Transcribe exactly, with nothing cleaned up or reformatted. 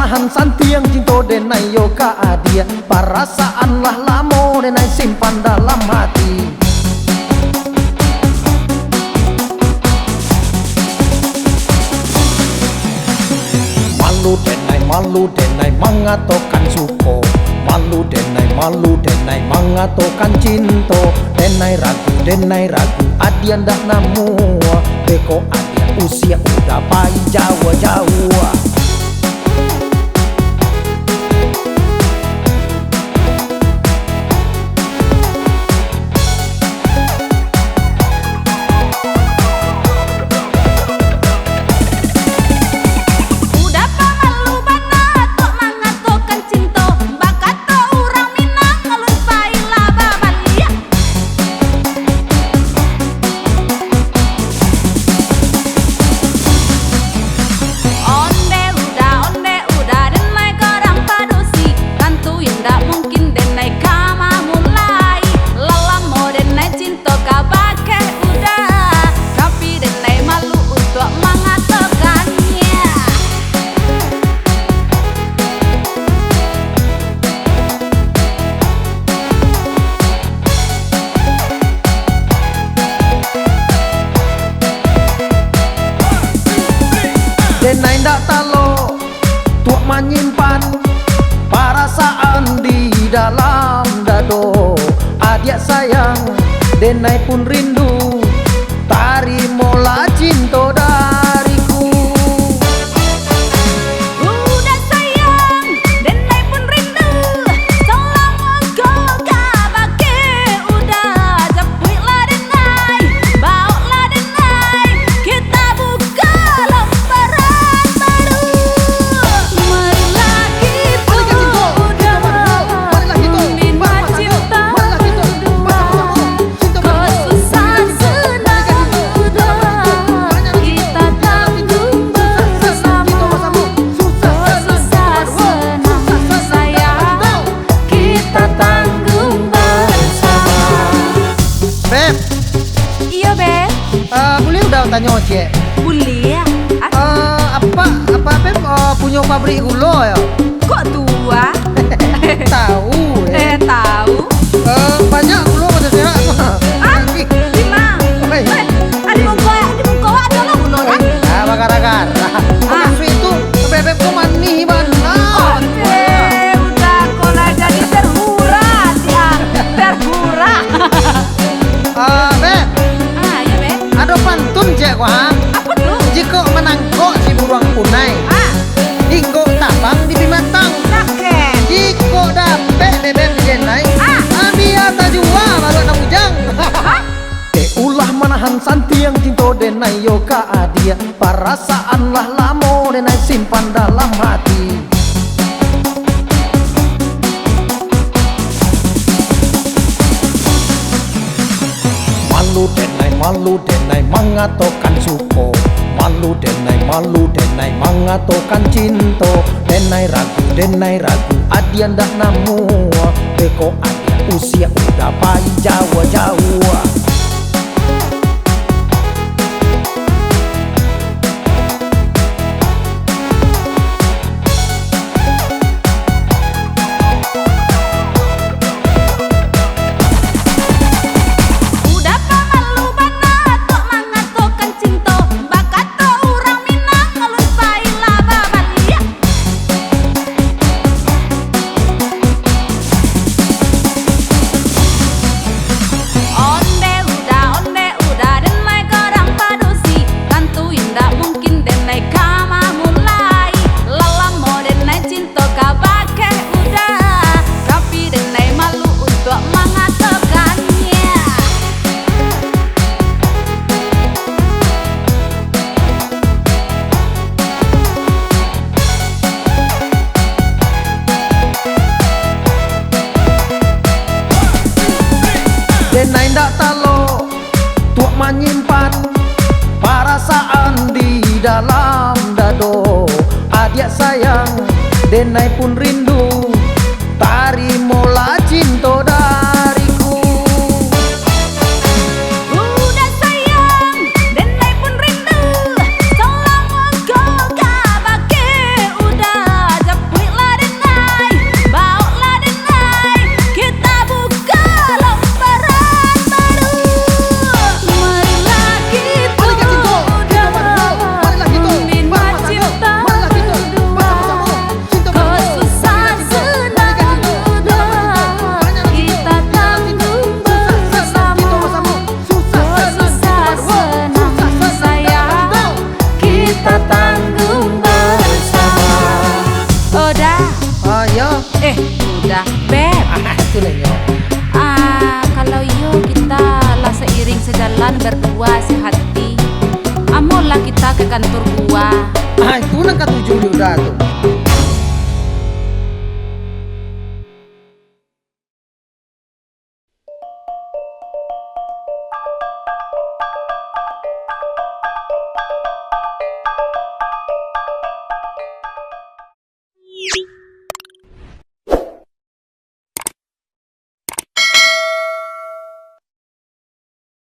Nahan santiang cinto denai yo ka adiak, parasaan lah lamo denai simpan dalam hati. Malu denai, malu denai mangatokan suko. Malu denai, malu denai mangatokan cinto. Denai ragu, denai ragu, adiak ndak namuah. Beko adiak usia udah pai jauah-jauah. Udah pamalu bana tu mangatokan cinto, bakato urang Minang, alun pai lah babaliak. Onde uda, onde uda, denai korang padusi, tantu indak mungkin denai ka mamulai. Lah lamo denai cinto ka bakeh uda, tapi denai malu untuak mangatokannyo. Denai ndak talok tuak manyimpan parasaan di dalam dado. Adiak sayang, denai pun rindu, tarimolah cinto dariku. Uda sayang, denai pun rindu, salamo ko ka bakeh uda, japuiklah denai, baoklah denai, kita buka lambaran baru. Marilah kita uda, marilah kita uda, cinta. Ko susah senang uda, kita tanggung basamo. Ko susah senang sayang, kita tanggung basamo. Beb. Iyo, Beb. Eh, buliah uda tanyo ciek? Buliah. Ah. Eh, apak, apak Beb, eh, punyo pabrik gulo yo? Kok tu, ah? Tahu, eh. Eh, tahu. Eh, banyak gulo macam serak mah. Ah, di ma? Oi. Eh, di muko, di muko ado lah gulo, kan? Ah, bagara-gara. Ah. Mukasuik tu, bebek tu manih bana. Oke, uda ko lah jadi terhura, sia. Terhura. Ah, Beb. Ah, iyo, Beb. Ado pantun ciek ko, ha? Apo tu? Jikok manangkok si buruang punai. Ah. Inggok tabang di binatang. Oke. Jikok dapek bebek di denai. Ah. Ah, bia tajua baru nak bujang. Hah? Dek ulah manahan santiang cinto denai yo ka adiak, parasaan lah lamo denai simpan dalam hati. Malu denai, malu denai mangatokan suko. Malu denai, malu denai mangatokan cinto. Denai ragu, denai ragu, adiak ndak namuah. Beko adiak usia udah pai jauah-jauah. Uda pamalu bana tu mangatokan cinto, bakato urang Minang, alun pai lah babaliak. Onde uda, onde uda, denai korang padusi, tantu indak mungkin denai ka mamulai. Lah lamo denai cinto ka bakeh uda, tapi denai malu untuak mangatokannyo. Denai ndak talok tuak manyimpan parasaan di dalam dado. Adiak sayang, denai pun rindu, tarimolah cinto dariku. Uda sayang, denai pun rindu, salamo ko ka bakeh uda, japuik kantor gua. Ah, itu nan katuju Yuda tu.